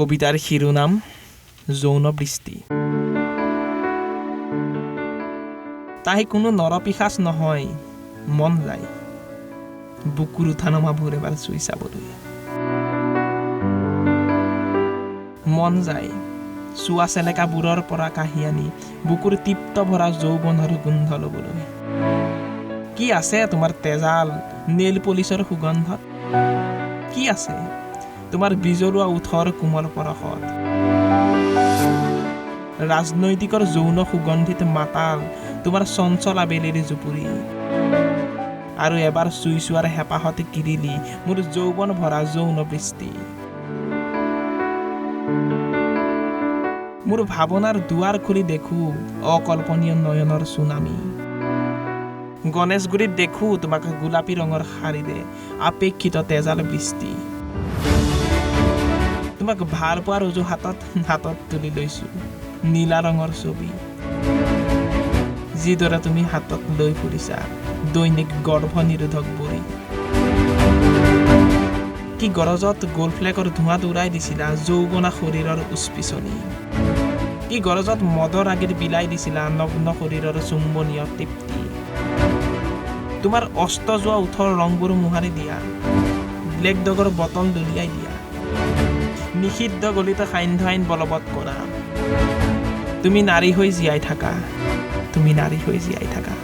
কবিতাৰ শিৰোনাম যৌন বৃষ্টি। তাই কোনো নৰপিশাচ নহয়, মন যায় বুকুৰ উঠা নমাবোৰ এবাৰ চুই চাবলৈ। মন যায় চোৱা চেলেকাবোৰৰ পৰা কাঢ়ি আনি বুকুৰ তৃপ্ত ভৰা যৌৱনৰ গোন্ধ ল'বলৈ। কি আছে তোমাৰ তেজাল নেইল পলিচৰ সুগন্ধত? কি আছে তোমাৰ বিজলুৱা ওঠৰ কোমল পৰশত? ৰাজনৈতিকৰ যৌন সুগন্ধিত মাতাল তোমাৰ চঞ্চল আবেলিৰ জুপুৰি। আৰু এবাৰ চুই চোৱাৰ হেঁপাহত কিৰিলি মোৰ যৌৱন ভৰা যৌন বৃষ্টি। মোৰ ভাৱনাৰ দুৱাৰ খুলি দেখো অকল্পনীয় নয়নৰ চুনামি। গণেশগুৰিত দেখো তোমাক গোলাপী ৰঙৰ শাৰীৰে আপেক্ষিত তেজাল বৃষ্টি। তোমাক ভাল পোৱাৰ অজুহাতত হাতত তুলি লৈছো নীলা ৰঙৰ ছবি, যিদৰে তুমি হাতত লৈ ফুৰিছা দৈনিক গৰ্ভ নিৰোধক বড়ি। কি গৰজত গ'ল্ডফ্লেকৰ ধোঁৱাত উৰাই দিছিলা যৌৱনা শৰীৰৰ উচপিচনি। কি গৰজত মদৰ আগিত বিলাই দিছিলা নগ্ন শৰীৰৰ চুম্বনীয় তৃপ্তি। তোমাৰ অস্ত যোৱা ওঠৰ ৰংবোৰ মোহাৰি দিয়া, ব্লেক ডগৰ বটল দলিয়াই দিয়া, নিষিদ্ধ গলিত সান্ধ্য আইন বলবৎ কৰা। তুমি নাৰী হৈ জীয়াই থাকা, তুমি নাৰী হৈ জীয়াই থাকা।